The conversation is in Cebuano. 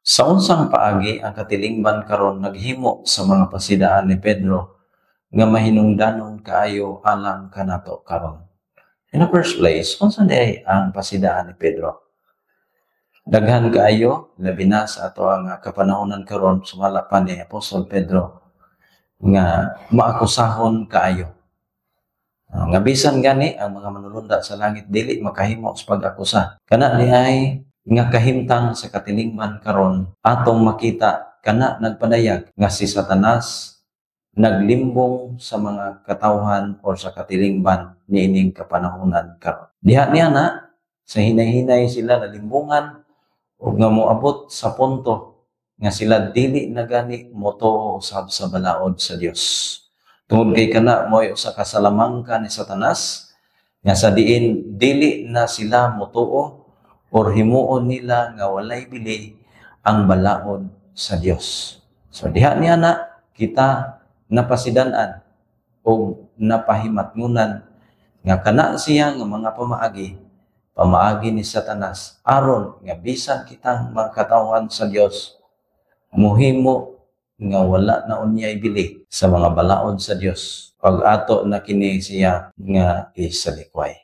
Sa unsang paagi ang katilingban karon naghimo sa mga pasidaan ni Pedro nga mahinungdanon kaayo alang kanato karon? In the first place, unsa diay ang pasidaan ni Pedro? Daghan kaayo, labi na sa ato ang kapanahonan karon, sumala pa ni Apostol Pedro, nga maakusahon kaayo. Nga bisan gani ang mga manulunda sa langit dili makahimo sa pag-akusa. Kana diay nga kahimtang sa katilingban karon atong makita kana nagpadayag nga si Satanas naglimbong sa mga katawhan or sa katilingban niining kapanahonan karon. Diha niya na sa hinay-hinay sila nalimbungan ug nga moabot sa punto nga sila dili na gani motuo usab sa balaod sa Dios. Tungod kay kana mo'y usa ka salamangka ni Satanas nga sa diin dili na sila motuo or himuon nila nga walay bili ang balaod sa Dios. So diha niya na kita napasidan-an og napahimatngunan nga kana siya nga mga pamaagi, pamaagi ni Satanas aron nga bisan kitang mga katawhan sa Dios muhimo nga wala na unyay bili sa mga balaod sa Dios pag ato na kini siya nga isalikway.